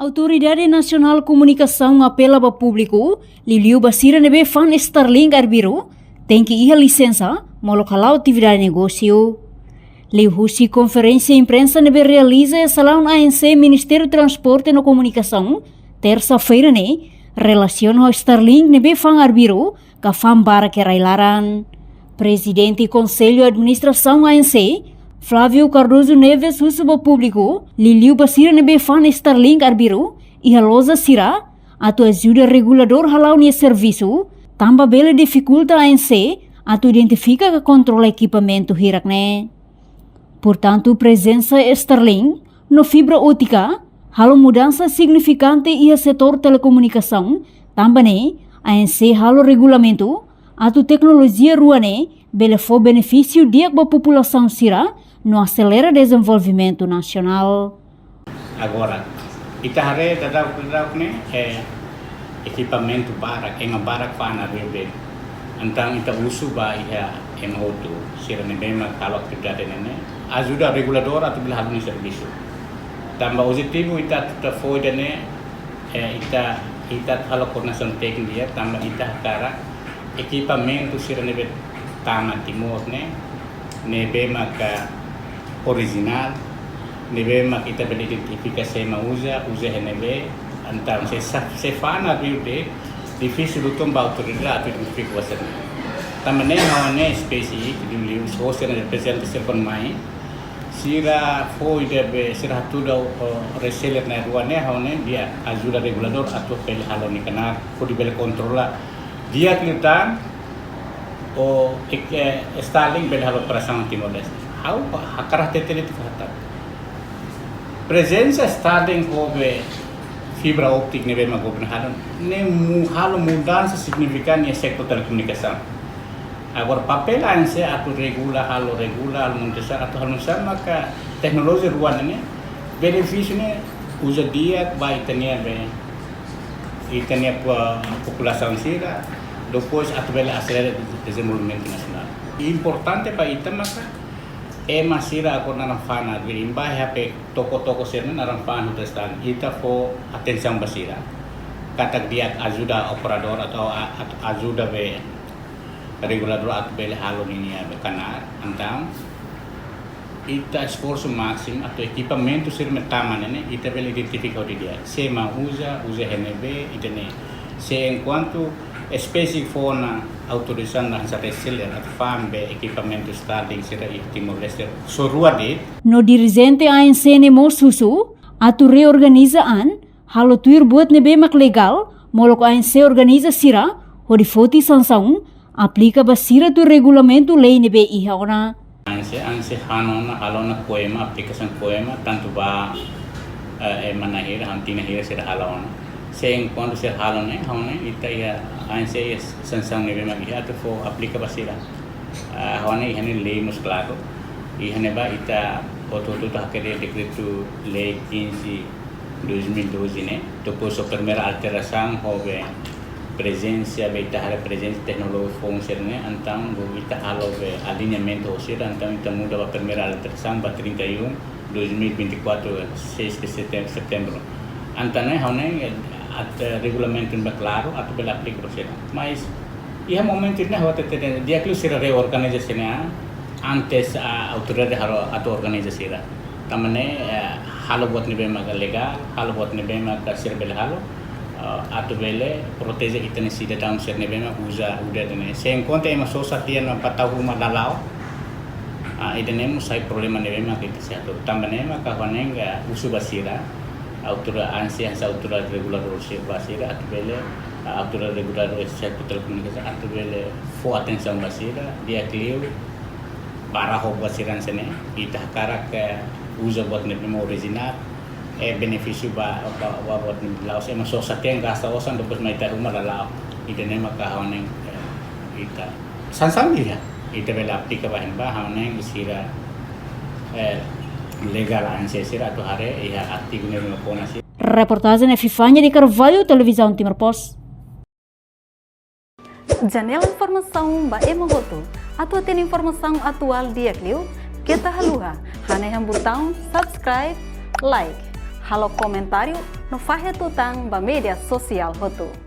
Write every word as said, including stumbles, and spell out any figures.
Autoridade Nasionál Komunikasaun apela ba públiku, liuliu ba sira ne'ebé fa'an Starlink arbiru, tenke iha lisensa molok hala'o atividade negósiu. Liuhusi konferénsia imprensa ne'ebé realiza iha salaun A N C Ministériu Transporte no Komunikasaun, tersa-feira ne'e, relasiona ho Starlink ne'ebé fa'an arbiru, ka fa'an barak iha rai-laran. Prezidente Konsellu Administrasaun A N C, Flávio Cardoso Neves husu ba públiku, liuliu ba sira ne'ebé fa'an Starlink arbiru iha loja sira, atu ajuda reguladór hala'o nia servisu, tanba bele difikulta A N C atu identifika ka kontrola ekipamentu hirak ne'e. Portantu, prezensa Starlink no fibra ótika halo mudansa signifikante iha setór telekomunikasaun, tanba ne'e A N C halo regulamentu atu teknolojia rua ne'e bele fó benefísiu di'ak ba populasaun sira no aselera dezenvolvimentu nasionál. Agora, ita haree daudauk, daudauk ne'e, eh, ekipamentu barak, ema barak fa'an arbiru de'it. Entaun ita husu ba iha ema hotu, sira ne'ebé mak halo atividade ne'e, ajuda reguladór atu bele halo nia servisu. Tanba objetivu ita atu fó ida-ne'e, eh, ita, ita halo koordenasaun téknika, tanba ita hakarak ekipamentu sira ne'ebé tama Timor ne'e, ne'ebé maka orijinál, ne'ebé mak ita bele identifika sé mak uza, uza iha ne'ebé, entaun se sa-, se fa'an arbiru de'it, difisil uitoan ba autoridade atu identifika ba sira-ne'e. Tanba ne'e ha'u hanoin espesiál, liuliu, se hosi reprezentante sira mai, sira fó ida be, sira hatudu, o, reseller na'in-rua ne'e, ha'u hanoin di'ak ajuda reguladór atu bele halo nia knaar, hodi bele kontrola di'ak liután, o, ek-, eh, Starlink bele halo operasaun Timor-Leste. Ha'u hakarak hatete de'it katak prezensa Starlink ho be fibra óptika ne'ebé mak governu halo, ne'e mu-, halo mudansa signifikante iha setór telekomunikasaun. Agora, papél A N C atu regula, halo regula, halo monitorizasaun, atu halo nu'usá maka teknolojia rua ne'e, benefísiu ne'e uza di'ak ba ita-nia be, ita-nia po-, populasaun sira, depois atu bele aselera dezenvolvimentu nasionál. Importante ba ita maka ema sira agora naran fa'an arbiru, imi bá iha be toko-toko sira-ne'e naran fa'an hotu Starlink. Ita fó atensaun ba sira. Katak di'ak ajuda operadór atau a-, a-, ajuda be reguladór atu bele halo ninia be knaar, entaun ita esforsu másimu atu ekipamentu sira ne'ebé tama ne'e, ita bele identifika hodi di'ak. Sé mak uza, uza iha ne'ebé, ida-ne'e. Se enkuantu espésie fó ona autorizasaun hanesan reseller atu fa'an be ekipamentu Starlink sira iha Timor-Leste, só rua de'it. No dirijente A N C ne'e mós husu atu reorganiza an, halo tuir buat ne'ebé mak legál, molok A N C organiza sira, hodi foti sansaun, aplika ba sira tuir regulamentu lei ne'ebé iha ona. A N C, A N C hanoin ona, halo ona COEMA, aplikasaun COEMA, tantu ba, eh, ema na'in hira, han tinan hira sira halo ona. Se enkuantu sira halo ne'e, ha'u hanoin ita iha A N C iha sansaun ne'ebé mak iha atu fó aplika ba sira. Ah, ha'u hanoin iha ne'e lei mós klaru. Iha ne'ebá ita hotu-hotu ita hakerek dekretu lei quinze dois mil e doze ne'e. Depois ho primeira alterasaun ho be prezensa, be ita haree prezensa teknolojia foun sira-ne'e, entaun ita halo be aliñamentu ho sira, entaun ita muda ba primeira alterasaun ba trinta e um, dois mil e vinte e quatro, seis de setem-, setembru. Entaun ne'e, ha'u hanoin, eh, at-, eh, regulamentu ne'ebé klaru, atu bele aplika ba sira. Mas, iha momentu ne'e, ha'u hatete, di'ak liu sira reorganiza sira-ne'e, antes, ah, autoridade halo atu organiza sira. Tanba ne'e, eh, halo buat ne'ebé mak legál, halo buat ne'ebé mak sira bele halo, eh, atu bele proteje ita-nia sidadaun sira ne'ebé mak uza, uza ida-ne'e. Se enkuantu ema sosa tiha no patau uma lala'ok, ah, ida-ne'e mós sai problema ne'ebé mak ita sei hatudu. Tanba ne'e maka ha'u hanoin husu ba sira, autoridade A N C, hanesan autoridade reguladór sira ba sira, atu bele, ah, autoridade reguladór setór telekomunikasaun, atu bele fó atensaun ba sira, di'ak liu, barra ho buat sira-ne'e, ita hakarak, eh, uza buat ne'ebé mak orijinál, eh, benefísiu ba, ba, ba buat ne'ebé la'ós, ema sosa tiha gasta osan, depois mai ita ruma lala'ok. Ida-ne'e maka ha'u hanoin, eh, ita sansaun iha. Ita bele aplika ba iha ne'ebá, ha'u hanoin sira, eh, legál A N C sira atu haree iha artigu ne'ebé mak kona sira. Reportajen Epifania de Carvalho, Televizaun Timor Post. Janela informasaun ba ema hotu. Atu hatene informasaun atuál di'ak liu, keta haluha hanehan butaun subscribe, like, Halo komentáriu no fahe tutan ba média sosiál hotu.